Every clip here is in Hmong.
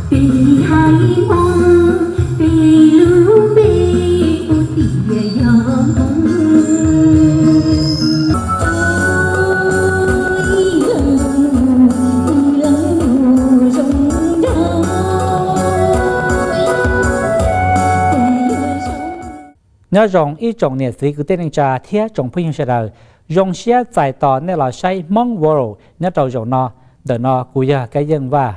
Peb haiv Hmoob, peb lub npe hu tias yog Hmoob. Nyob zoo ib tsoom niam txiv kwv tij neej tsa thiab tsoom phooj ywg sawv daws, zoo siab txais tos nej los saib Hmoob World nyob rau zaum no. Ntawm no kuv yog Kab Yeej Vaj.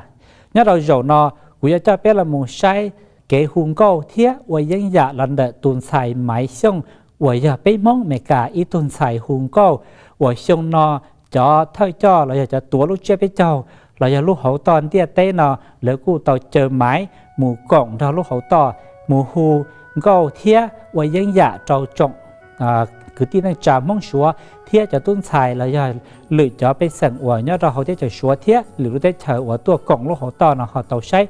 Nyob rau zaum no kuv yuav coj peb los mus saib kev hu nkauj thiab ua yeeb yam los ntawm tus ntxhais Maiv Xyooj uas yog peb Hmoob Amelikas ib tug ntxhais hu nkauj uas xyoo no cov thawj coj los yog cov tuav lub tsiab peb caug los yog lub hauv toj ntiaj teb no lawv kuj tau caw Maiv mus koom nrog lub hauv toj mus hu nkauj thiab ua yeeb yam rau tsoom kwv tij neej tsa Hmoob Suav thiab cov tub ntxhais los yog lwm cov pej xeem uas nyob rau hauv teb chaws Suav thiab lwm lub teb chaws uas tuaj koom lub hauv toj no ho tau saib.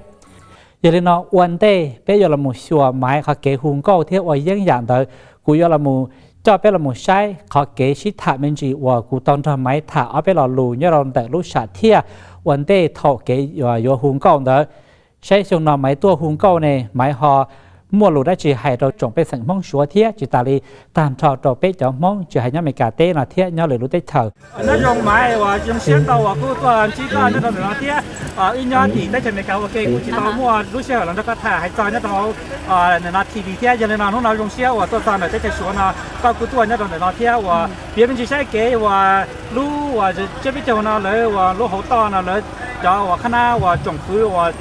Yog li no ua ntej peb yuav los mus xyuas Maiv qhov kev hu nkauj thiab ua yeeb yam ntawd, kuv yuav los mus coj peb los mus saib qhov kev sib tham me ntsis uas kuv tau nrog Maiv tham ob peb lo lus nyob rau ntawm lub sam thiaj ua ntej thaum kev yuav hu nkauj ntawd. Saib xyoo no Maiv tuaj hu nkauj ne, Maiv ho muaj lus dab tsi hais rau tsoom pej xeem Hmoob Suav thiab tsis tas li tag nrho rau peb cov Hmoob tsis hais nyob Amelikas teb no thiab nyob lwm lub teb chaws. Nyob zoo Maiv, uas zoo siab ntau uas kuj tuaj ntsib koj nyob rau ntawm no thiab. Wb nyob tim teb chaws Amelikas ua ke kuj tsis tau muaj lub sij hawm los nrog koj tham hais txog nyob rau ntawm no T V thiab. Yog li no hnub no zoo siab uas tuaj txog ntawm teb chaws Suav no, koj kuj tuaj nyob rau ntawm no thiab uas piav me ntsis saib kev uas lub uas tsiab peb caug no lawv uas lub hauv toj no lawv cov uas qhab nab uas tsoom fwv uas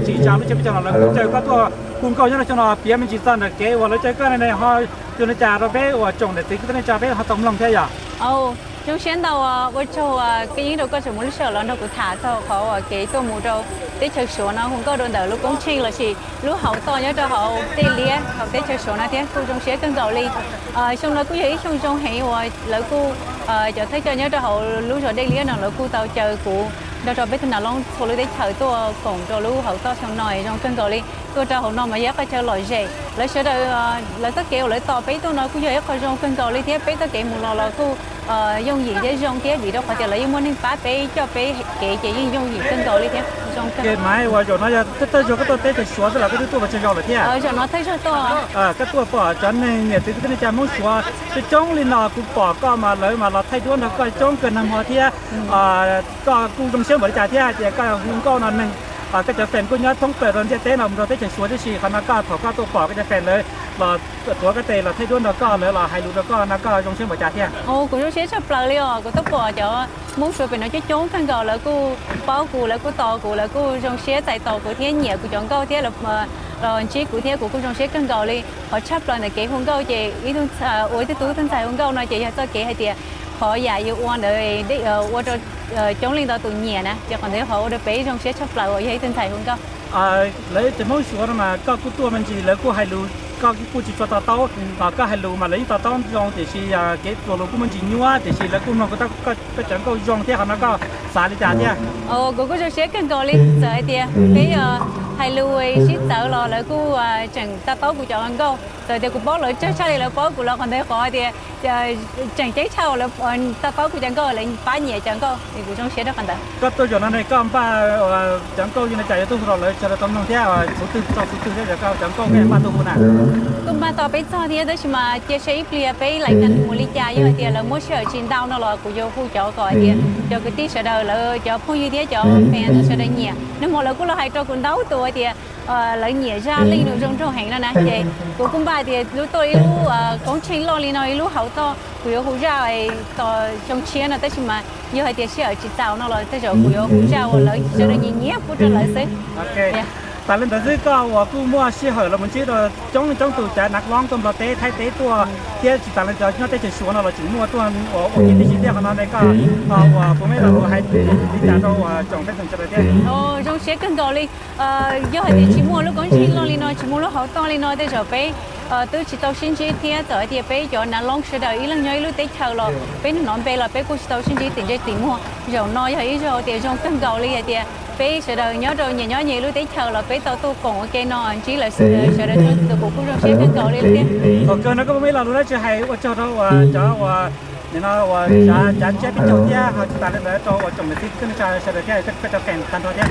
tsim tsa lub tsiab peb caug no lawv kuj caw koj tuaj hu nkauj nyob rau xyoo no, piav me ntsis txog ntawm kev uas lawv caw koj ne ho yog li cas rau peb uas tsoom niam txiv kwv tij neej tsa peb ho tau mloog thiab yom. Zoo siab ntau, ua tsaug Kab Yeej rau koj tseem muaj lub sij hawm los nrog kuv tham txog qhov uas kev tuaj mus rau teb chaws Suav no hu nkauj rau ntawm lub koob tsheej lossis lub hauv toj nyob rau hauv dej liab hauv teb chaws Suav no thiab kuj zoo siab kawg nkaus li. Xyoo no kuj yog ib xyoo zoo heev uas lawv kuj cov thawj coj nyob rau hauv lub zos dej liab no lawv kuj tau caw kuv nrog rau peb tug nav loob txhua lub teb chaws tuaj koom rau lub hauv toj xyoo no zoo kawg nkaus li. Tuaj rau hauv no mas yog ib qhov chaw lom zem, lawv sawv daws lawv txoj kev uas lawv tos peb tuaj no kuj yog ib qho zoo kawg nkaus li thiab peb txoj kev mus los los kuj yooj yim thiab zoo thiab vim rau qhov tias lawv yeej muaj neeg pab peb coj peb kev ces yeej yooj yim kawg nkaus li thiab zoo kawg. Maiv, uas zaum no yog thawj zaug koj tuaj teb chaws Suav xwb los koj twb tuaj los tsawg zaug lawm thiab? Zaum no thawj zaug tuaj. Koj tuaj pom cov neeg niam txiv kwv tij neej tsa Hmoob Suav coob coob li no, kuv pom koj mas lawv mas los thaij duab nrog koj coob kawg nag hmo thiab. Koj kuj zoo siab npaum li cas thiab hais tias koj hu nkauj no neeg, koj cov fan kuj nyob thoob plaws rau ntiaj teb no mus rau teb chaws Suav tib si, qhov no koj thaum koj tuaj pom koj cov fan lawv los tuav koj tes los thaij duab nrog koj lawv los hais lus rau koj no koj zoo siab npaum cas thiab? Kuv zoo siab tshaj plaws li os, kuv tuaj pom cov Hmoob Suav pem no coob coob kawg nkaus lawv kuj paub kuv, lawv kuj tos kuv, lawv kuj zoo siab txais tos kuv thiab nyiam kuv cov nkauj thiab los ntsib kuv thiab kuv kuj zoo siab kawg nkaus li. Qhov tshaj plaws ntawm kev hu nkauj ces ua ib tug tub ntxhais hu nkauj no ces yog txoj kev hais tias qhov yam yus ua ntawd ua rau coob leej ntau tus nyiam na ces qhov ntawd qhov ua rau peb zoo siab tshaj plaws uas yog ib tug ntxhais hu nkauj. Lawv cov Hmoob Suav no mas koj kuj tuaj me ntsis lawv kuj hais lus, koj kuj tsis tshua to taub, koj hais lus mas lawv yeej to taub zoo tiam sis kev txuas lus kuj me ntsis nyuab tiam sis lawv kuj mloog koj cov nkauj zoo thiab, qhov no koj xav li cas thiab? Kuv kuj zoo siab kawg nkaus li txawm hais tias peb hais lus sib txawv los lawv kuj tseem to taub kuv cov nkauj, txawm tias kuv paub lawv tsawg tshaj li lawv paub kuv los qhov ntawd qhov tias tseem ceeb tshaj uas lawv to taub kuv cov nkauj, lawv pab nyiam cov nkauj es kuv zoo siab rau qhov ntawd. Koj tuaj zaum no ne koj npaj cov nkauj zoo li cas yuav tuaj hu rau lawv sawv daws tau mloog thiab xub twg tso xub twg thiab koj cov nkauj koj npaj tuaj hu na? Kuj npaj tos peb txog thiab tab sis mas cia seb ib pliag peb lais kas mus li cas, yog hais tias lawv muab sij hawm tsis ntau no los kuv yuav hu cov kom hais tias cov kwv tij sawv daws lawv cov phooj ywg thiab cov fans sawv daws nyiam. Nag hmo lawv kuj los hais rau kuv ntau tus hais tias lawv nyiam zaj Leej Nus Zoo Nraug Heev no na ces kuv kuj npaj tias lub tuaj ib lub koob tsheej loj li no ib lub hauv toj kuv yuav hu zaj tos xyoo tshiab no tab sis mas yog hais tias sij hawm tsis txaus no los tej zaum kuv yuav hu zaj uas lawv sawv daws nyiam nyiam pub rau lawv xwb. Tas li ntawd xwb koj uas kuj muaj sij hawm los mus ntsib rau coob coob tus cov nav loob tuaj Nplog teb Thaib teb tuaj thiab tsis tas li cov nyob teb chaws Suav no los tseem muaj tuaj ua ke tib si thiab, qhov no ne koj uas puas muaj ib lo lus hais li cas rau tsoom pej xeem sawv daws thiab? Zoo siab kawg nkaus li. Yog hais tias tsis muaj lub koob tsheej loj li no tsis muaj lub hauv toj li no tej zaum peb twb tsis tau sib ntsib thiab txawm hais tias peb cov nav loob sawv daws ib leeg nyob ib lub teb chaws los peb hnub no npe los peb kuj tsis tau sib ntsib tim ntsej tim muag. Zaum no yog ib zaug tias zoo kawg nkaus li hais tias peb sawv daws nyob rau nyias nyob nyias ib lub teb chaws los peb tau tuaj koom ua ke no ntsib lawv sawv daws txhua tus kuv kuj zoo siab kawg nkaus li thiab. Thaum kawg no koj puas muaj ib lo lus dab tsi hais ua tsaug rau uas cov uas No ua tsav tsiab peb caug thiab ho tsis tas li ntawd rau ua tsoom niam txiv kwv tij neej tsa sawv daws thiab peb cov fans tag nrho thiab.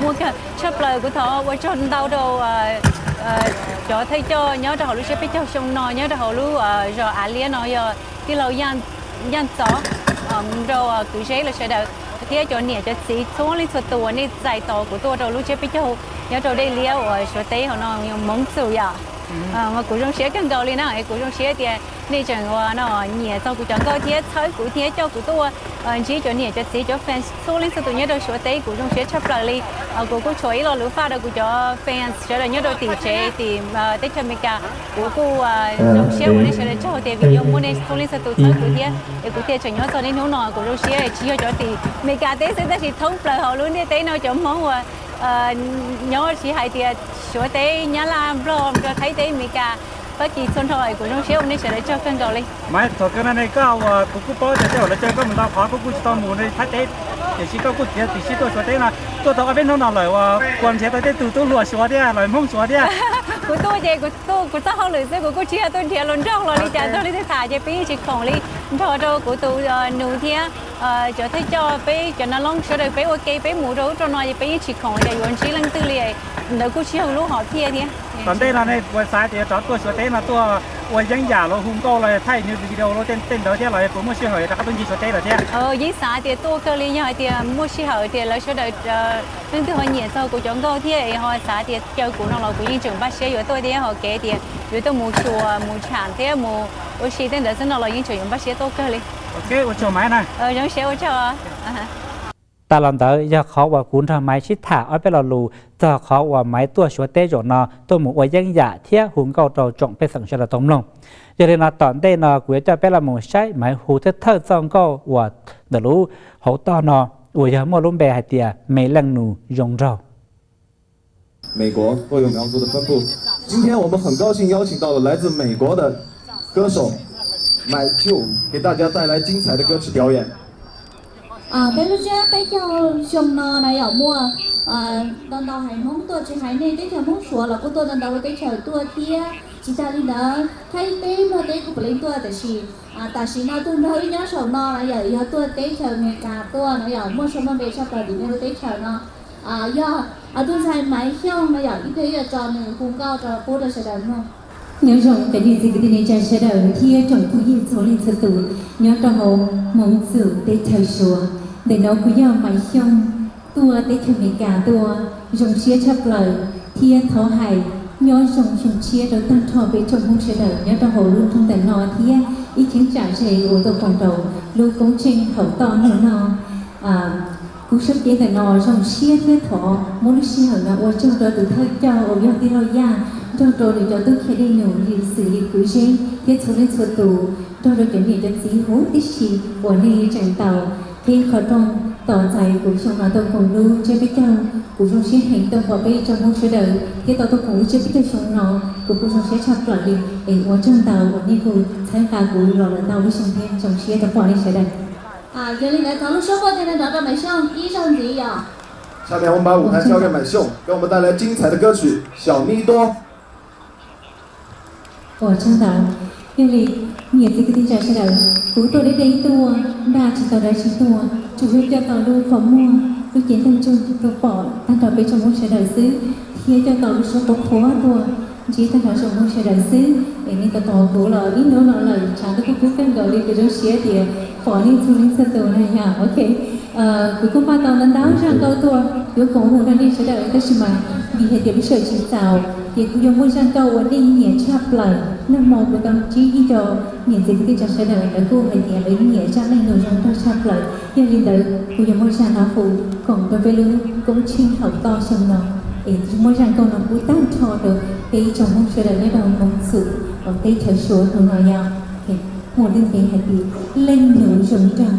Muaj tshaj plaws, kuv thov ua tsaug ntau rau cov thawj coj nyob rau hauv lub tsiab peb caug xyoo no nyob rau hauv lub zos Av Liab no yog tij laug Yaj Txov, rau kwv Zeb lawv sawv daws thiab cov niam cov txiv txhua leej txhua tus uas nej txais tos kuv tuaj rau lub tsiab peb caug nyob rau Dej Liab uas Suav teb hauv no, Hmoob Xum yom. Kuv zoo siab kawg nkaus li na, kuv zoo siab tias nej tseem ua no nyiam txog kuv cov nkauj thiab txhawb kuv thiab coj kuv tuaj ntsib cov niam cov txiv cov fans txhua leej txhua tus nyob rau Suav teb, kuv zoo siab tshaj plaws li. Kuv kuj tshuav ib lo lus faj rau kuv cov fans sawv daws nyob rau tim tsev tim teb chaws Amelikas. Kuv kuj zoo siab ua nej sawv daws tsaug tias vim yog muaj nej txhua leej txhua tus txhawb kuv thiab es kuv thiaj tseem nyob txog niaj hnub no. Kuv zoo siab tsis yog cov tim Amelikas teb xwb tab sis thoob plaws hauv lub ntiaj teb no cov Hmoob uas nyob tsis hais tias Suav teb, Nyab Laj, Nplog, rau Thaib teb, Amelikas, Fab Kis txhua nrho es kuv zoo siab ua nej sawv daws tsaug kawg nkaus li. Maiv, thaum kawg no ne koj ua kuv kuj paub tias tej zaum lawv caw koj mus ntau qhov koj kuj tsis tau mus ne Thaib teb, tiam sis koj kuj txiav txim siab tuaj Suav teb no, tuaj tau ob peb hnub no lawm uas puas nrhiav tau tej tus tub hluas Suav thiab los Hmoob Suav thiab? Kuv tuaj ces kuv tuaj kuv txoj hauj lwm xwb, kuv kuj tsis yog tuaj nrhiav hluas nraug los li cas, nrog li twg tham ces peb yeej tsis khoom li. Nrog rau kuv tus nus thiab cov thawj coj peb cov nas loob sawv daws peb ua ke peb mus rau ub rau no ces peb yeej tsis khoom li cas yuav ntsib leej twg li. Ntawd kuj tsis yog lub hom phiaj thiab. Tom ntej no nej puas xav tias yuav rov tuaj Suav teb no tuaj ua yeeb yam los hu nkauj los thaij music video los tej ntawd thiab los puas muaj sij hawm rov qab tuaj ncig Suav teb lawm thiab? Yeej xav tias tuaj kawg li, yog hais tias muaj sij hawm tias lawv sawv daws leej twg ho nyiam txog kuv cov nkauj thiab ho xav tias caw kuv no los kuv yeej tseem npaj siab yuav tuaj thiab ho kev tias yuav tuaj mus xyuas mus tsham thiab mus ua si tej ntawd xwb no los yeej tseem yuav npaj siab tuaj kawg li. Ua tsaug Maiv na. Zoo siab ua tsaug. Tas los ntawd yog qhov uas kuv nrog Maiv sib tham ob peb lo lus txog qhov uas Maiv tuaj Suav teb zaum no tuaj mus ua yeeb yam thiab hu nkauj rau tsoom pej xeem sawv daws tau mloog. Yog li no tom ntej no kuv yuav coj peb los mus saib Maiv hu thawj thawj txoj nkauj uas ntawm lub hauv toj no uas yog muaj lub npe hais tias Me Leej Nus Zoo Nraug. 美国都有苗族的分布。今天我们很高兴邀请到了来自美国的歌手 Maiv Chu 给大家带来精彩的歌曲表演。 Peb lub tsiab peb caug xyoo no na yom muaj ntau ntau haiv Hmoob tuaj, tsis hais nej teb chaws Hmoob Suav los kuj tuaj ntau ntau lub teb chaws tuaj thiab. Tsis tas li ntawd Thaib teb Nplog teb kuj puav leej tuaj, tiam sis tam sim no tus nrog wb nyob saum no na yom yog tuaj teb chaws Amelikas tuaj na yom, muaj sau muaj npe tshaj plaws tim nej lub teb chaws no. Yog tus ntxhais Maiv Xyooj na yom, ib pliag wb yuav tso nws hu nkauj rau pub rau sawv daws mloog. Nyob zoo cov niam txiv kwv tij neej tsa sawv daws thiab tsoom phooj ywg txhua leej txhua tus nyob rau hauv Hmoob Xum teb chaws Suav. Ntawm no kuv yog Maiv Xyooj, tuaj teb chaws Amelikas tuaj, zoo siab tshaj plaws thiab thov hais nyob zoo xyoo tshiab rau tag nrho peb tsoom Hmoob sawv daws nyob rau hauv lub nroog ntawm no thiab ib cheeb tsam ze uas tuaj koom rau lub koob tsheej hauv toj hnub no. Kuv sab cev ntawm no zoo siab thiab thov muab lub sij hawm no ua tsaug rau tus thawj coj uas yog tij laug Yaj nrog rau nws cov tub ceev xwm li kwv Zeb thiab txhua leej txhua tus, nrog rau cov niam cov txiv huv tib si uas nej tseem tau qhib qhov rooj tos txais kuv xyoo no tuaj koom lub tsiab peb caug. Kuv zoo siab heev tuaj pom peb ib tsoom Hmoob sawv daws thiab tau tuaj koom lub tsiab peb caug xyoo no, kuv kuj zoo siab tshaj plaws li. Es ua tsaug ntau uas nej kuj txhawb nqa kuv los lawm tau lub xyoo thiab zoo siab tuaj pom nej sawv daws. Yog li ntawd thov lub suab npuaj tes nrov rau Maiv Xyooj ib zaug ntxiv yom. 下面我们把舞台交给买秀，给我们带来精彩的歌曲《小咪多》。 Ua tsaug ntau. Yog li niam txiv kwv tij neej tsa sawv daws, kuv tuaj deb deb tuaj, npaj tsis tau dab tsi tuaj, tsuas yog coj tau lub qhov muag, lub cev ntaug ntsug tuaj pom tag nrho peb tsoom Hmoob sawv daws xwb, thiab coj tau lub suab qhuav qhuav tuaj ntsib tag nrho tsoom Hmoob sawv daws xwb. Es nej tau tos kuv los ib hnub no lawm, tshav ntuj kuj kub kawg nkaus li, kuv zoo siab tias pom nej txhua leej txhua tus na yom. Ok, kuv kuj npaj tau ntau ntau zaj nkauj tuaj yuav koom hu rau nej sawv daws, tab sis mas vim hais tias lub sij hawm tsis txaus ces kuv yuav muaj zaj nkauj uas nej nyiam tshaj plaws. Nag hmo kuv tau ntsib ib co niam txiv kwv tij neej tsa sawv daws, lawv kuj hais tias lawv nyiam zaj Leej Nus Zoo Nraug tshaj plaws. Yog li ntawd kuv yuav muaj zaj no hu koom rau peb lub koob tsheej hauv toj xyoo no. Es muaj zaj nkauj no pub tag nrho rau peb ib tsoom Hmoob sawv daws nyob rau Hmoob Xum uas teb chaws Suav hnub no yom. Muaj lub npe hais tias Leej Nus Zoo Nraug.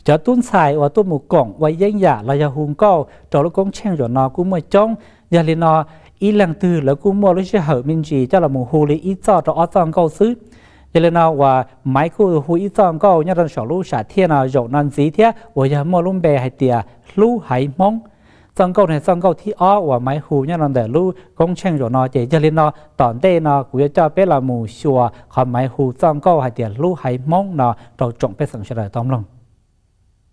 Cov tub ntxhais uas tuaj mus koom ua yeeb yam los yog hu nkauj rau lub koob tsheej zaum no kuj muaj coob. Yog li no, ib leeg twg lawv kuj muaj lub sij hawm me ntsis coj los mus hu li ib txoj rau ob txoj nkauj xwb. Yog li no uas Maiv kuj hu ib txoj nkauj nyob rau saum lub sam thiaj no zaum no ntxiv thiab uas yog muaj lub npe hais tias Hlub Haiv Hmoob. Txoj nkauj no yog txoj nkauj thib ob uas Maiv hu nyob rau ntawm lub koob tsheej zaum no, ces yog li no tom ntej no kuv yuav coj peb los mus xyuas qhov Maiv hu txoj nkauj hais tias Hlub Haiv Hmoob no rau tsoom pej xeem sawv daws tau mloog.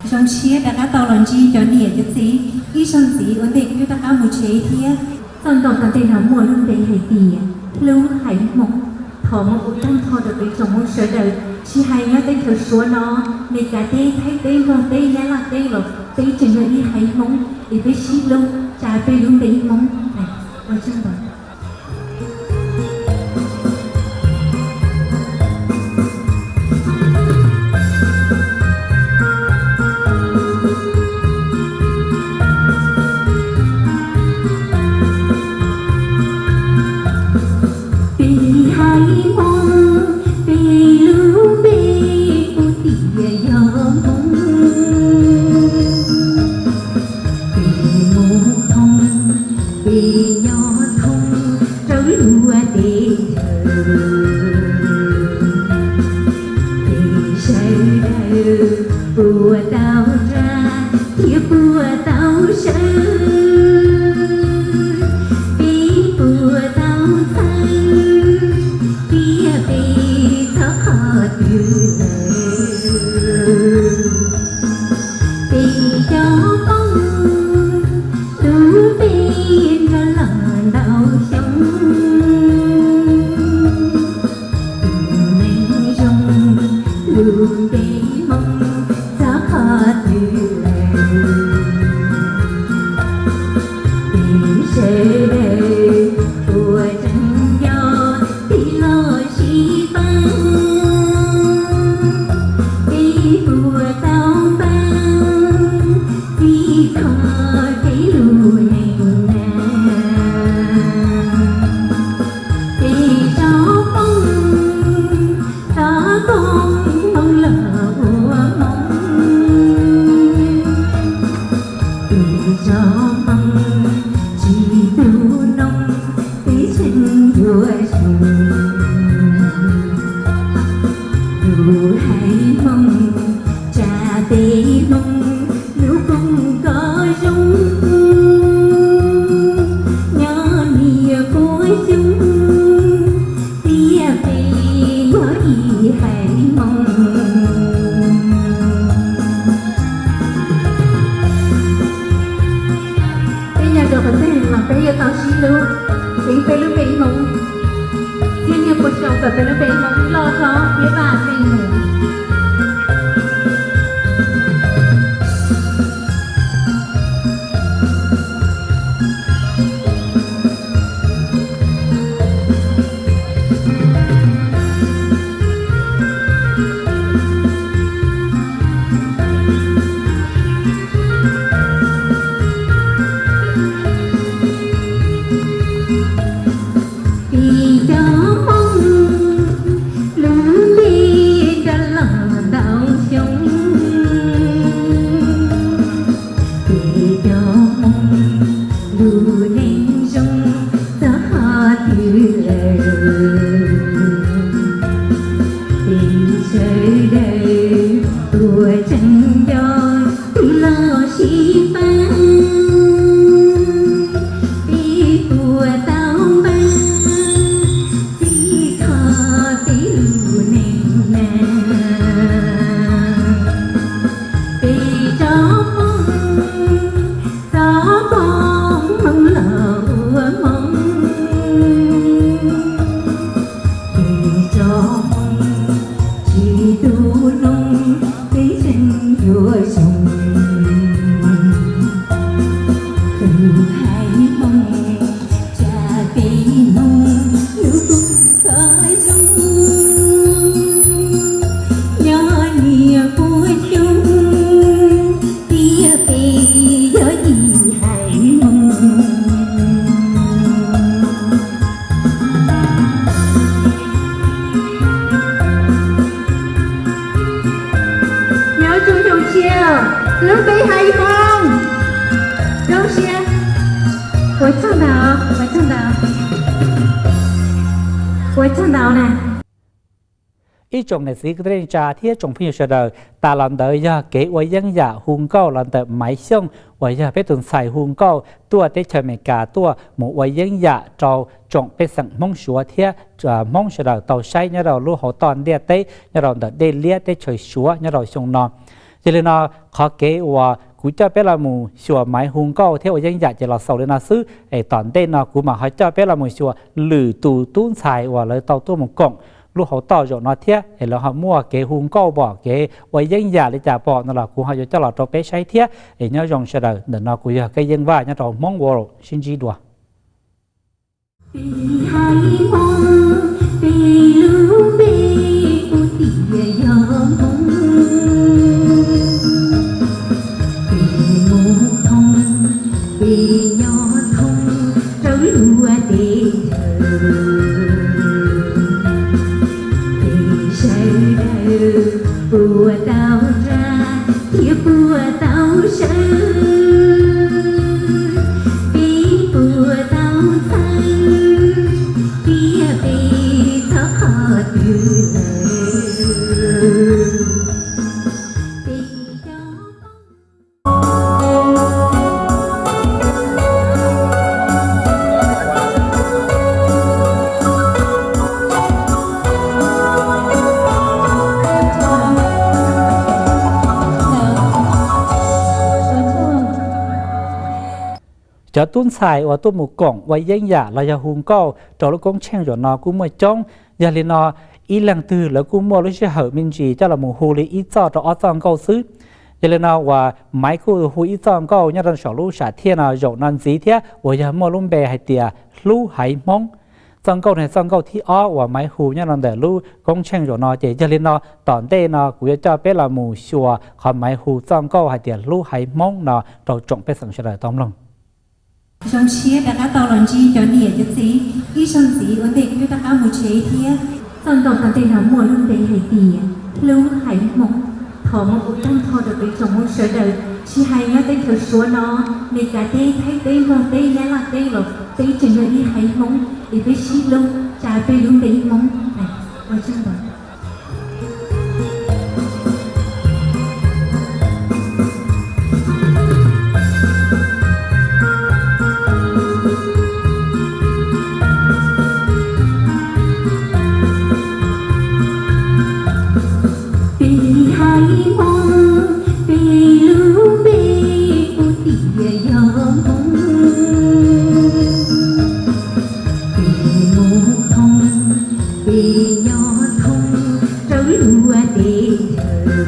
Zoo siab rov qab tau los ntsib cov niam cov txiv ib zaug ntxiv ua ntej kuv yuav rov qab mus tsev thiab. Txoj nkauj tom ntej no muaj lub npe hais tias Hlub Haiv Hmoob. Thov muab ua tag nrho rau peb tsoom Hmoob sawv daws, tsis hais nyob teb chaws Suav no, Meskas teb, Thaib teb, Nplog teb, Nyab Laj teb los peb tseem yog ib haiv Hmoob es peb sib hlub tsa peb lub npe Hmoob. Ua tsaug ntau. Peb haiv Hmoob, peb lub npe puv tias yog Hmoob. Peb mus thoob, peb nyob thoob rau luag teb chaws. Peb sawv daws puas tau nrag thiab puas tau sawv, peb puas tau txhawb thiab peb txhob qhov twg lawm. Peb cov Hmoob lub npe nrog los ntau xyoo, tus neeg zoo lub npe Hmoob txhob qhov twg lawm. Peb sawv daws puas tseem nco tij laug Xib Fab, peb puas tau npaj txij kho peb lub neej na. Peb tsoom Hmoob txhob koob hmoov los ua hmoov, peb tsoom Hmoob tsis tu noob peb tseem yuav zoo. Lub haiv Hmoob tsa peb Hmoob lub koom kom zoo, nyob niam pua xyoo tiam peb yog ib haiv Hmoob. Peb nyob rau qhov twg los peb yuav tau sib hlub, ceev peb lub npe Hmoob, thiab nyiaj puas xyoo kom peb lub npe Hmoob loj hlob thiab vaj meej mus. Peb cov Hmoob lub npe nrog los ntau xyoo, peb cov Hmoob lub neej zoo txog qhov twg lawm. Peb sawv daws puas tseem nco tij laug Xib Fab, peb puas tau npaj txij kho peb lub neej na. Peb tsoom Hmoob txhob koob hmoov los ua hmoov, peb tsoom Hmoob tsis tu noob peb tseem yuav zoo. Tus haiv Hmoob tsa peb Hmoob lub koom kom zoo, nyob niam pua xyoo tiam peb yog ib haiv Hmoob. Lub npe Haiv Hmoob. Zoo siab. Ua tsaug ntau, ua tsaug ntau, ua tsaug ntau na. Ib tsoom niam txiv kwv tij neej tsa thiab tsoom phooj ywg sawv daws, tas los ntawd yog kev ua yeeb yam hu nkauj los ntawm Maiv Xyooj uas yog peb tus ntxhais hu nkauj tuaj teb chaws Amelikas tuaj mus ua yeeb yam rau tsoom pej xeem Hmoob Suav thiab Hmoob sawv daws tau saib nyob rau lub hauv toj ntiaj teb nyob rau ntawm Dej Liab teb chaws Suav nyob rau xyoo no. Yog li no, qhov kev uas kuv coj peb los mus xyuas Maiv hu nkauj thiab ua yeeb yam ces los xaus li no xwb, es tom ntej no kuv mam ho coj peb los mus xyuas lwm tus tub ntxhais uas lawv tau tuaj mus koom lub hauv toj zaum no thiab es lawv ho muaj kev hu nkauj pom, kev ua yeeb yam li cas pom no los kuv ho yuav coj los rau peb saib thiab. Es nyob zoo sawv daws, ntawm no kuv yog Kab Yeej Vaj nyob rau Hmoob World, sib ntsib dua. Peb haiv Hmoob, peb lub npe kuj tias yog Hmoob. Peb mus thoob, peb nyob thoob rau luag tej chaw. Peb sawv daws puas tau rag thiab puas tau sawv, peb puas tau txhawj, thiab peb txhob qhov twg lawm. Peb cov Cov tub ntxhais uas tuaj mus koom ua yeeb yam los yog hu nkauj rau lub koob tsheej zaum no kuj muaj coob. Yog li no, ib leeg twg lawv kuj muaj lub sij hawm me ntsis coj los mus hu li ib txoj rau ob txoj nkauj xwb. Yog li no uas Maiv kuj hu ib txoj nkauj nyob rau saum lub sam thiaj no zaum no ntxiv thiab uas yog muaj lub npe hais tias Hlub Haiv Hmoob. Txoj nkauj no txoj nkauj thib ob uas Maiv hu nyob rau ntawm lub koob tsheej zaum no ces yog li no tom ntej no kuv yuav coj peb los mus xyuas qhov Maiv hu txoj nkauj hais tias Hlub Haiv Hmoob no rau tsoom pej xeem sawv daws tau mloog. Zoo siab rov qab tau los ntsib cov niam cov txiv, ib zaug ntxiv ua ntej kuv yuav rov qab mus tsev thiab. Txoj nkauj tom ntej no muaj lub npe hais tias Hlub Haiv Hmoob. Thov muab ua tag nrho rau peb tsoom Hmoob sawv daws, tsis hais nyob teb chaws Suav no, Meskas teb, Thaib teb, Nplog teb, Nyab Laj teb los peb tseem yog ib haiv Hmoob es peb sib hlub tsa peb lub npe Hmoob. Ua tsaug ntau. Peb haiv Hmoob, peb lub npe kuj tias yog Hmoob. Peb mus thoob, peb nyob thoob rau luag tej chaw.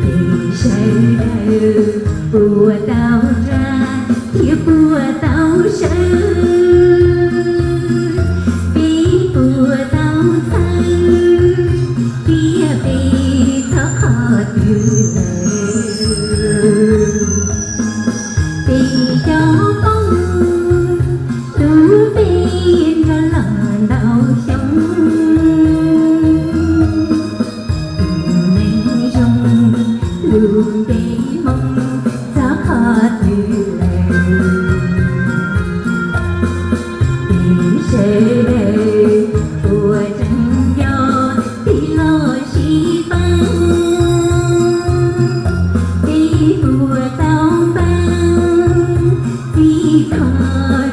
Peb sawv daws puas tau rag thiab puas tau sawv, peb puas tau txhawj thiab peb txhob qhov twg lawm. Peb cov Hmoob, lub npe nrog los ntau xyoo. Tus neeg zoo, lub npe Hmoob txhob qhov twg lawm. Peb sawv daws puas tseem nco tij laug Siv Pab, peb puas tau npaj txij kho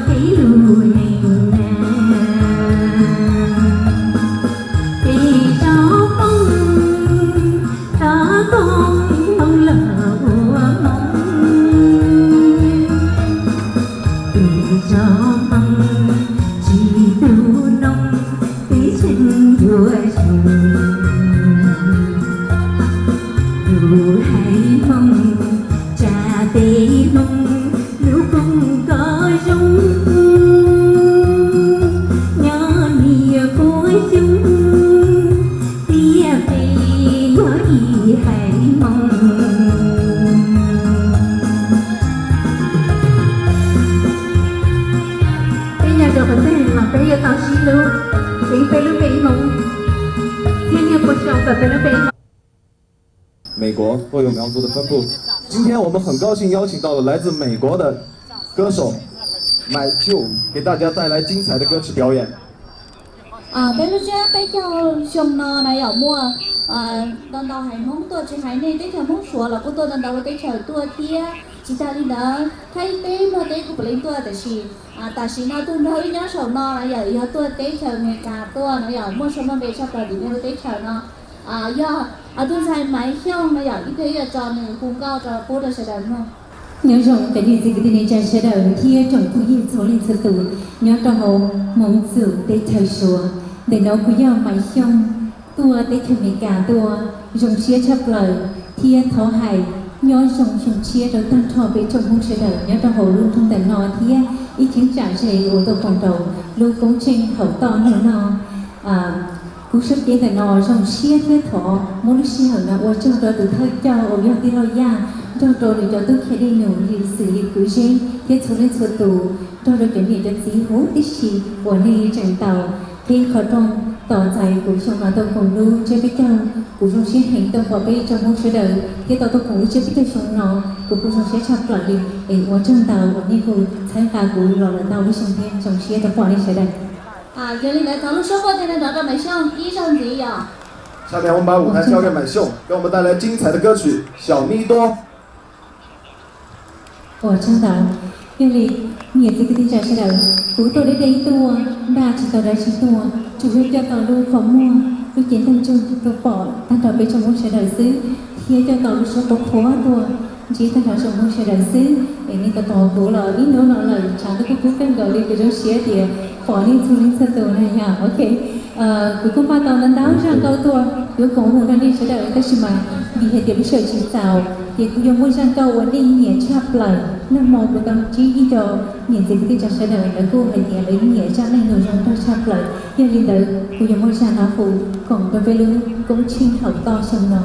peb lub neej na. Peb tsob Hmoob, tsob Hmoob los ua Hmoob. Peb tsob Hmoob tsis tu noob, peb tseem yuav zoo. Lub haiv Hmoob tsa peb Hmoob lub koog kom zoo, nyob niaj pua xyoo, tiam peb yog ib haiv Hmoob. Peb nyob rau qhov twg los peb yuav tau sib hlub, ceev peb lub npe Hmoob, thiab niaj pua xyoo kom peb lub npe Hmoob. 美国都有苗族的分布。今天我们很高兴邀请到了来自美国的歌手 Mike Q 给大家带来精彩的歌曲表演。 Peb lub tsiab peb caug xyoo no na yom muaj ntau ntau haiv Hmoob tuaj tsis hais nej teb chaws Hmoob Suav los kuj tuaj ntau ntau lub teb chaws tuaj thiab. Tsis tas li ntawd, thaib teb muaj teb kuj puav leej tuaj, tiam sis tam sim no tus nrog wb nyob saum no na yom yog tuaj teb chaws Amelikas tuaj na yom, muaj sau muaj npe tshaj plaws tim nej lub teb chaws no. Yog tus ntxhais Maiv Xyooj na yom, ib pliag wb yuav tso nws hu nkauj rau pub rau sawv daws mloog. Nyob zoo cov niam txiv kwv tij neej tsa sawv daws thiab tsoom phooj ywg txhua leej txhua tus nyob rau hauv Hmoob Txum teb chaws Suav. Ntawm no kuv yog Maiv Xyooj, tuaj teb chaws Amelikas tuaj, zoo siab tshaj plaws thiab thov hais nyob zoo xyoo tshiab rau tag nrho peb tsoom Hmoob sawv daws nyob rau hauv lub nroog ntawm no thiab ib cheeb tsam ze uas tuaj koom rau lub koob tsheej hauv toj hnub no. Kuv sab cev ntawm no zoo siab thiab thov muab lub sij hawm no ua tsaug rau tus thawj coj uas yog tij laug Yaj nrog rau nws cov tub kiag dej num li xws li kwv Zeb thiab txhua leej txhua tus, nrog rau cov niam cov txiv huv tib si uas nej tseem tau qhib qhov rooj tos txais kuv xyoo no tuaj koom lub tsiab peb caug. Kuv zoo siab heev tau pom peb tsoom Hmoob sawv daws thiab tau tuaj koom lub tsiab peb caug xyoo no, kuv kuj zoo siab tshaj plaws li. Es ua tsaug ntau uas nej kuj txhawb nqa kuv los lawm ntau lub xyoo thiab zoo siab tau pom nej sawv daws. Yog li ntawd thov lub suab npuaj tej no rov rau Maiv Xyooj ib zaug ntxiv yom. 下面我们把舞台交给买秀，给我们带来精彩的歌曲《小咪多》。 Ua tsaug ntau. Yog li niam txiv kwv tij neej tsa sawv daws, kuv tuaj deb deb tuaj, npaj tsis tau dab tsi tuaj, tsuas yog coj tau lub qhov muag, lub cev ntaug ntsug tuaj pom tag nrho peb tsoom Hmoob sawv daws xwb, thiab coj tau lub suab qhuav qhuav tuaj ntsib tag nrho tsoom Hmoob sawv daws xwb. Es nej tos tos kuv los ib hnub no lawm, tshav twb kub kub kawg nkaus li, kuv zoo siab tias pom nej txhua leej txhua tus na yom. Ok, kuv kuj npaj tau ntau ntau zaj nkauj tuaj yuav koom hu rau nej sawv daws, tab sis mas vim hais tias lub sij hawm tsis txaus, ces kuv yuav muaj zaj nkauj uas nej nyiam tshaj plaws. Nag hmo kuv tau ntsib ib co niam txiv kwv tij neej tsa sawv daws, lawv kuj hais tias lawv nyiam zaj Leej Nus Zoo Nraug tshaj plaws. Yog li ntawd kuv yuav muab zaj no hu koom rau peb lub koob tsheej hauv toj xyoo no,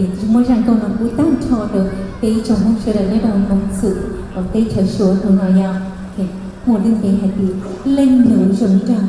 es muab zaj nkauj no pub tag nrho rau peb ib tsoom Hmoob sawv daws nyob rau Hmoob Txum uas teb chaws Suav hnub no yom. Muaj lub npe hais tias Leej Nus Zoo Nraug.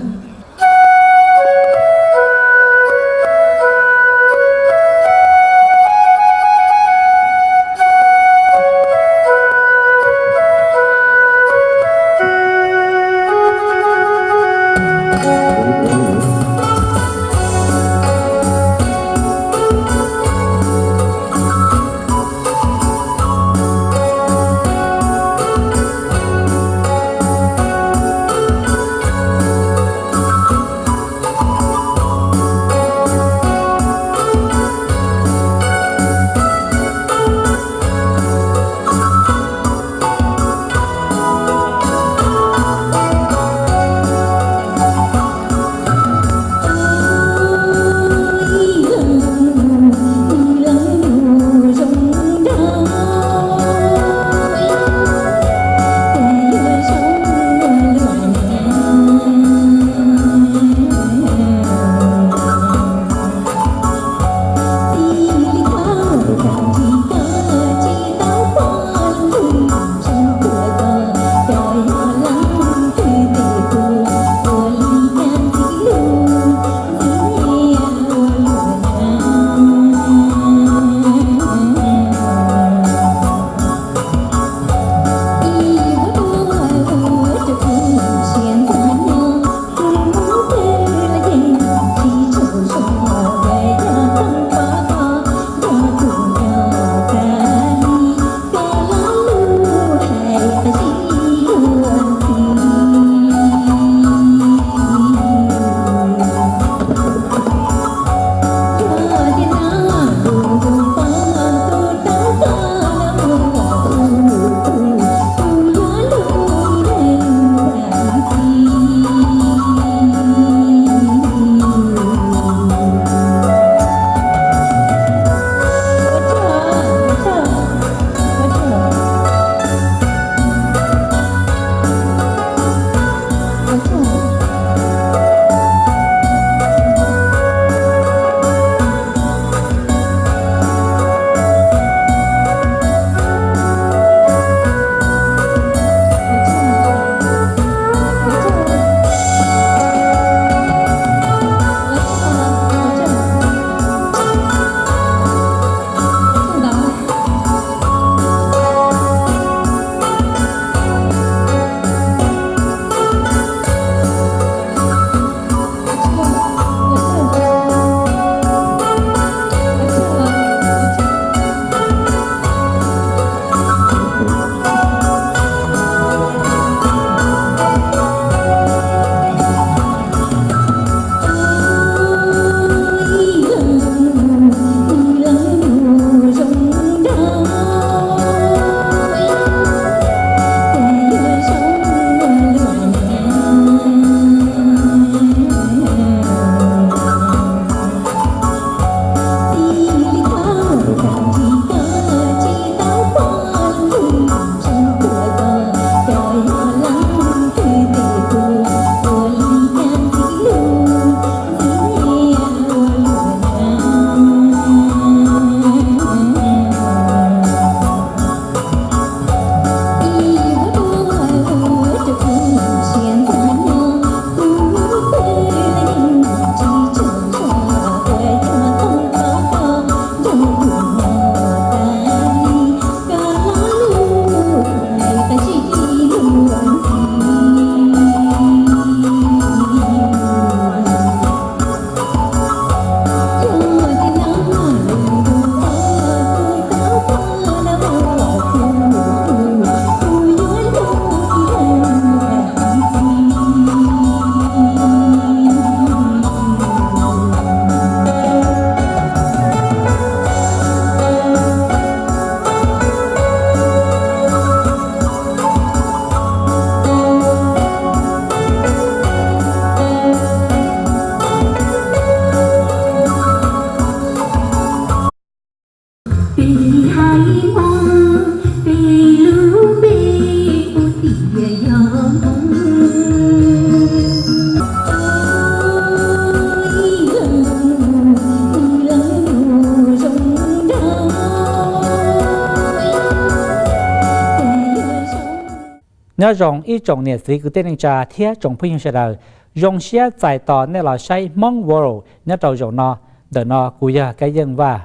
Nyob zoo ib tsoom niam txiv kwv tij neej tsa thiab tsoom phooj ywg sawv daws, zoo siab txais tos nej los saib Hmoob World nyob rau zaum no. Ntawm no kuv yog Kab Yeej Vaj.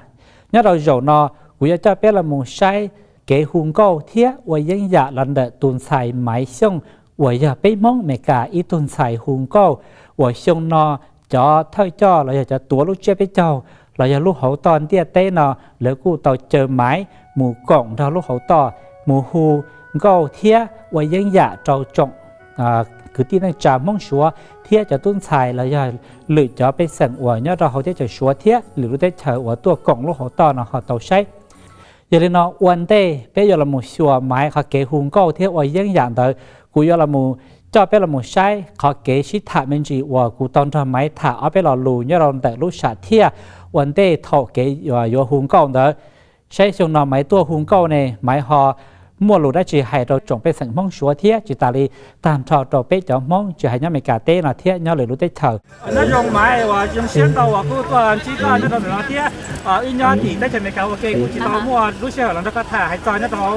Nyob rau zaum no kuv yuav coj peb los mus saib kev hu nkauj thiab ua yeeb yam los ntawm tus ntxhais Maiv Xyooj uas yog peb Hmoob Amelikas ib tug ntxhais hu nkauj uas xyoo no cov thawj coj los yog cov tuav lub tsiab peb caug los yog lub hauv toj ntiaj teb no lawv kuj tau caw Maiv mus koom nrog lub hauv toj mus hu nkauj thiab ua yeeb yam rau tsoom kwv tij neej tsa Hmoob Suav thiab cov tub ntxhais los yog lwm cov pej xeem uas nyob rau hauv teb chaws Suav thiab lwm lub teb chaws uas tuaj koom lub hauv toj no ho tau saib. Yog li no ua ntej peb yuav los mus xyuas Maiv qhov kev hu nkauj thiab ua yeeb yam ntawd, kuv yuav los mus coj peb los mus saib qhov kev sib tham me ntsis uas kuv tau nrog Maiv tham ob peb lo lus nyob rau ntawm lub sam thiaj ua ntej thaum kev yuav hu nkauj ntawd. Saib xyoo no Maiv tuaj hu nkauj ne, Maiv ho muaj lus dab tsi hais rau tsoom pej xeem Hmoob Suav thiab tsis tas li tag nrho rau peb cov Hmoob tsis hais nyob Amelikas teb no thiab nyob lwm lub teb chaws. Nyob zoo Maiv, uas zoo siab ntau uas kuj tuaj ntsib koj nyob rau ntawm no thiab. Wb nyob tim teb chaws Amelikas ua ke kuj tsis tau muaj lub sij hawm los nrog koj tham hais txog nyob rau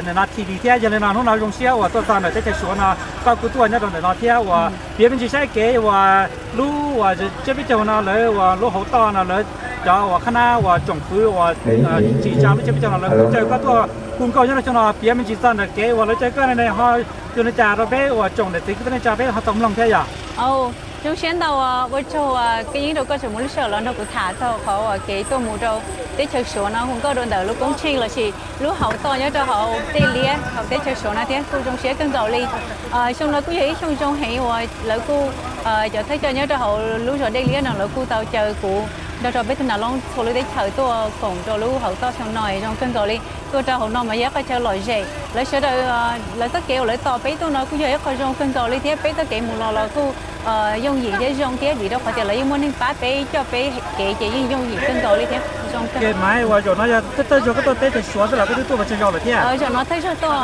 ntawm no T V thiab, yog li no hnub no zoo siab uas tuaj txog ntawm teb chaws Suav no koj kuj tuaj nyob rau ntawm no thiab uas piav me ntsis saib kev uas lub uas tsiab peb caug no lawv uas lub hauv toj no lawv cov uas qhab nab uas tsoom fwv uas tsim tsa lub tsiab peb caug no lawv kuj caw koj tuaj hu nkauj nyob rau xyoo no, piav me ntsis txog ntawm kev uas lawv caw koj ne ho yog li cas rau peb uas tsoom niam txiv kwv tij neej tsa peb ho tau mloog thiab yom. Zoo siab ntau, ua tsaug Kab Yeej rau koj tseem muaj lub sij hawm los nrog kuv tham txog qhov uas kev tuaj mus rau teb chaws Suav no hu nkauj rau ntawm lub koob tsheej lossis lub hauv toj nyob rau hauv dej liab hauv teb chaws Suav no thiab kuj zoo siab kawg nkaus li. Xyoo no kuj yog ib xyoo zoo heev uas lawv kuj cov thawj coj nyob rau hauv lub zos dej liab no lawv kuj tau caw kuv nrog rau peb tug nas loob txhua lub teb chaws tuaj koom rau lub hauv toj xyoo no zoo kawg nkaus li. Tuaj rau hauv no mas yog ib qho chaw lom zem, lawv sawv daws lawv txoj kev uas lawv tos peb tuaj no kuj yog ib qho zoo kawg nkaus li thiab peb txoj kev mus los los kuj yooj yim thiab zoo thiab vim rau qhov tias lawv yeej muaj neeg pab peb coj peb kev ces yeej yooj yim kawg nkaus li thiab zoo kawg. Maiv, uas zaum no yog thawj zaug koj tuaj teb chaws Suav xwb los koj twb tuaj mus tsawg zaug lawm thiab? Zaum no thawj zaug tuaj.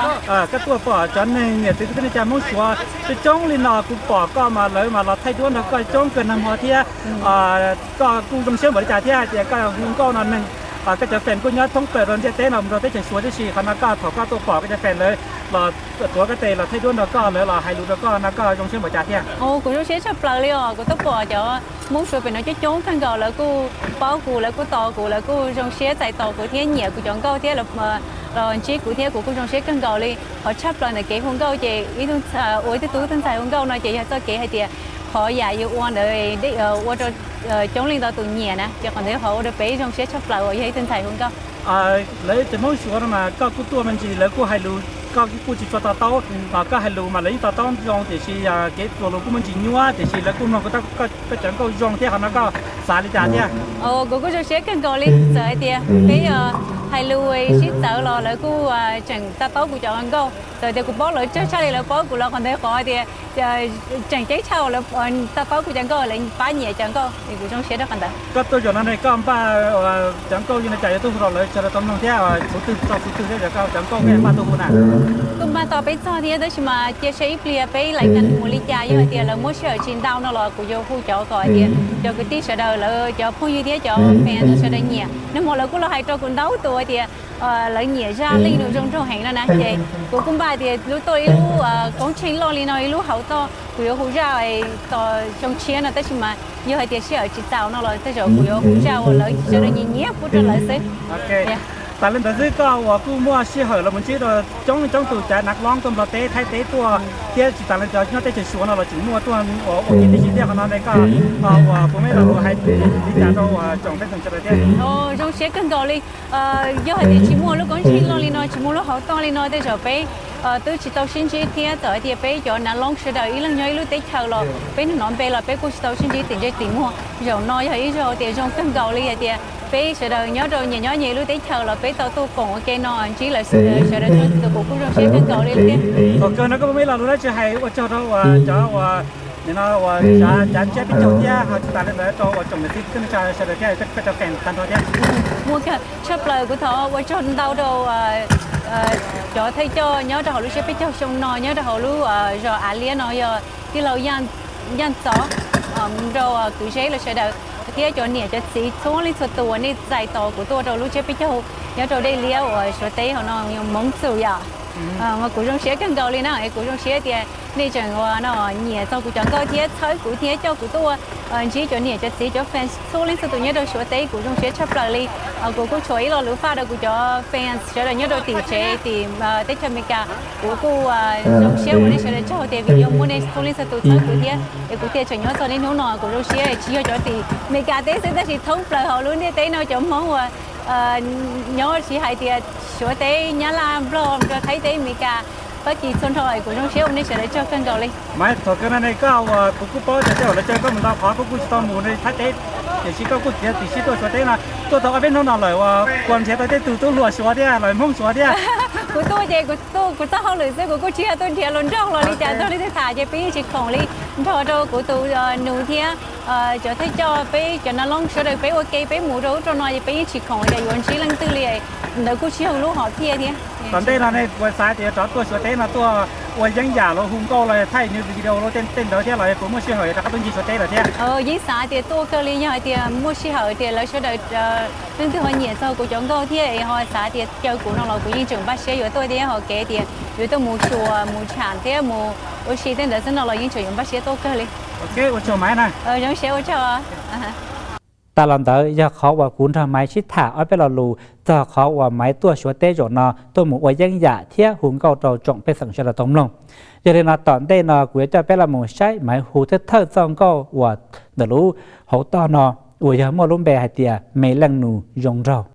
Koj tuaj pom cov neeg niam txiv kwv tij neej tsa Hmoob Suav coob coob li no, kuv pom koj mas lawv mas los thaij duab nrog koj coob kawg nag hmo thiab. Koj kuj zoo siab npaum li cas thiab hais tias koj hu nkauj no neeg, koj cov fan kuj nyob thoob plaws rau ntiaj teb no mus rau teb chaws Suav tib si, qhov no koj thaum koj tuaj pom koj cov fan lawv los tuav koj tes los thaij duab nrog koj, lawv los hais lus rau koj no koj zoo siab npaum cas thiab? Kuv zoo siab tshaj plaws li os, kuv tuaj pom cov Hmoob Suav pem no coob coob kawg nkaus, lawv kuj paub kuv, lawv kuj tos kuv, lawv kuj zoo siab txais tos kuv thiab nyiam kuv cov nkauj thiab los ntsib kuv thiab kuv kuj zoo siab kawg nkaus li. Qhov tshaj plaws ntawm kev hu nkauj ces ua ib tug tub tub ntxhais hu nkauj no ces yog txoj kev hais tias qhov yam yus ua ntawd ua rau coob leej ntau tus nyiam na, ces qhov ntawd qhov ua rau peb zoo siab tshaj plaws uas yog ib tug ntxhais hu nkauj. Lawv cov Hmoob Suav no mas koj kuj tuaj me ntsis lawv kuj hais lus, koj kuj tsis tshua to taub, koj hais lus mas lawv yeej to taub zoo tiam sis kev txuas lus kuj muaj ntsis nyuaj tiam sis lawv kuj mloog koj cov nkauj zoo thiab, qhov no koj xav li cas thiab? Kuv kuj zoo siab kawg nkaus li txawm hais tias peb hais lus sib txawv los lawv kuj tseem to taub kuv cov nkauj, txawm tias kuv paub lawv tsawg tshaj li lawv paub kuv los qhov ntawd qhov tias tseem ceeb tshaj uas lawv to taub kuv cov nkauj lawv pab nyiam cov nkauj es kuv zoo siab rau qhov ntawd. Koj tuaj zaum no ne koj npaj cov nkauj li cas yuav tuaj hu rau lawv sawv daws tau mloog thiab txhua tus txog txhua tus thiab cov nkauj koj npaj tuaj hu na? Kuj npaj tau peb txog thiab tab sis mas cia seb ib pliag peb laiv kas mus li cas, yog hais tias lawv muab sij hawm tsis ntau no los kuv yuav hu cov kom hais tias cov kwv tij sawv daws lawv cov phooj ywg thiab cov fans sawv daws nyiam. Nag hmo lawv kuj los hais rau kuv ntau tus hais tias lawv nyiam zaj Leej Nus Zoo Nraug Heev no na, ces kuv kuj npaj tias lub tuaj ib lub koob tsheej loj li no ib lub hauv toj kuv yuav hu zaj tos xyoo tshiab no tab sis mas yog hais tias sij hawm tsis txaus no los tej zaum kuv yuav hu zaj uas lawv sawv daws nyiam nyiam pub rau lawv xwb. Tas li ntawd xwb koj uas kuj muaj sij hawm los mus ntsib rau coob coob tus cov nas loob tuaj Nplog teb Thaib teb tuaj thiab tsis tas li cov nyob teb chaws Suav no los tseem muaj tuaj uas ua ke tib si thiab, qhov no ne koj uas puas muaj ib lo lus hais li cas rau uas tsoom pej xeem sawv daws thiab? Zoo siab kawg nkaus li. Yog hais tias tsis muaj lub koob tsheej loj li no tsis muaj lub hauv toj li no tej zaum peb twb tsis tau sib ntsib thiab txawm hais tias peb cov nas loob sawv daws ib leeg nyob ib lub teb chaws los peb hnov npe los peb kuj tsis tau sib ntsib tim ntsej tim muag. Zaum no yog ib zaug tias zoo kawg nkaus li hais tias peb sawv daws nyob rau nyias nyob nyias lub teb chaws los peb tau tuaj koom ua ke no ntsib lawv sawv daws txhua tus kuv kuj zoo siab kawg nkaus li thiab. Thaum kawg no koj puas muaj ib lo lus dab tsi hais ua tsaug rau uas cov uas nim no uas cav tsiab peb caug thiab ho tsis tas li ntawd rau uas tsoom niam txiv kwv tij neej tsa sawv daws thiab koj cov fans tag nrho thiab? Muaj kawg tshaj plaws kuv thov ua tsaug ntau rau cov thawj coj nyob rau hauv lub tsiab peb caug xyoo no nyob rau hauv lub zos Av Liab no yog tij laug Yaj Ntxov, rau kwv Zeb los sawv daws thiab cov niam cov txiv txhua leej txhua tus uas nej txais tos kuv tuaj rau lub tsiab peb caug nyob rau dej liab uas Suav teb hauv no Hmoob Txus yom. Mas kuv zoo siab kawg nkaus li na, kuv zoo siab tias nej tseem ua no nyiam txog kuv cov nkauj thiab txhawb kuv thiab coj kuv tuaj ntsib cov niam cov txiv cov fans txhua leej txhua tus nyob rau Suav teb, kuv zoo siab tshaj plaws li. Kuv kuj tshuav ib lo lus faj rau kuv cov fans sawv daws nyob rau tim tsev tim teb chaws Amelikas. Kuv kuj zoo siab ua nej sawv daws tsaug tias vim yog muaj nej txhua leej txhua tus txhawb kuv thiab es kuv thiaj tseem nyob txog niaj hnub no. Kuv zoo siab tsis yog cov tim Amelikas teb xwb tab sis thoob plaws hauv lub ntiaj teb no cov Hmoob uas nyob tsis hais tias Suav teb, Nyab Laj, Nplog, Thaib teb, Amelikas, Fab Kis txhua nrho, kuv zoo siab ua nej sawv daws tsaug kawg nkaus li. Maiv, thaum kawg no ne koj ua kuv kuj paub tias tej zaum lawv caw koj mus ntaus qhov koj kuj tsis tau mus ne Thaib teb, tiam sis koj kuj txiav txim siab tuaj Suav teb no, tuaj tau ob peb hnub no lawm uas puas nrhiav tau tej tug tub hluas Suav thiab los Hmoob Suav thiab? Kuv tuaj ces kuv tuaj kuv txoj hauj lwm xwb, kuv kuj tsis yog tuaj nrhiav hluas nraug los li cas nrog leej twg tham ces peb yeej tsis khoom li. Nrog rau kuv tus nus thiab cov thawj coj peb cov nas loob sawv daws peb ua ke peb mus rau ub rau no ces peb yeej tsis khoom tias yuav ntsib leej twg li. Ntawd kuj tsis yog lub hom phiaj thiab. Tom ntej no nej puas xav tias rov tuaj Suav teb no tuaj ua yeeb yam los hu nkauj los thaij new video los tej ntawd thiab los puas muaj sij hawm rov qab tuaj ncig Suav teb lawm thiab? Yeej xav tias tuaj kawg li, yog hais tias muaj sij hawm tias lawv sawv daws leej twg ho nyiam txog kuv cov nkauj thiab es ho xav tias caw kuv no los kuv yeej tseem npaj siab yuav tuaj thiab, ho kev tias yuav tuaj mus xyuas mus tsham thiab mus ua si tej ntawd xwb no los yeej tseem yuav npaj siab tuaj kawg li. Ua tsaug Maiv na. Zoo siab ua tsaug. Tas los ntawd yog qhov uas kuv nrog Maiv sib tham ob peb lo lus txog qhov uas Maiv tuaj Suav teb zaum no tuaj mus ua yeeb yam thiab hu nkauj rau tsoom pej xeem sawv daws tau mloog. Yog li no tom ntej no kuv yuav coj peb los mus saib Maiv hu thawj thawj txoj nkauj uas ntawm lub hauv toj no uas yog muaj lub npe hais tias Me Leej Nus Zoo Nraug.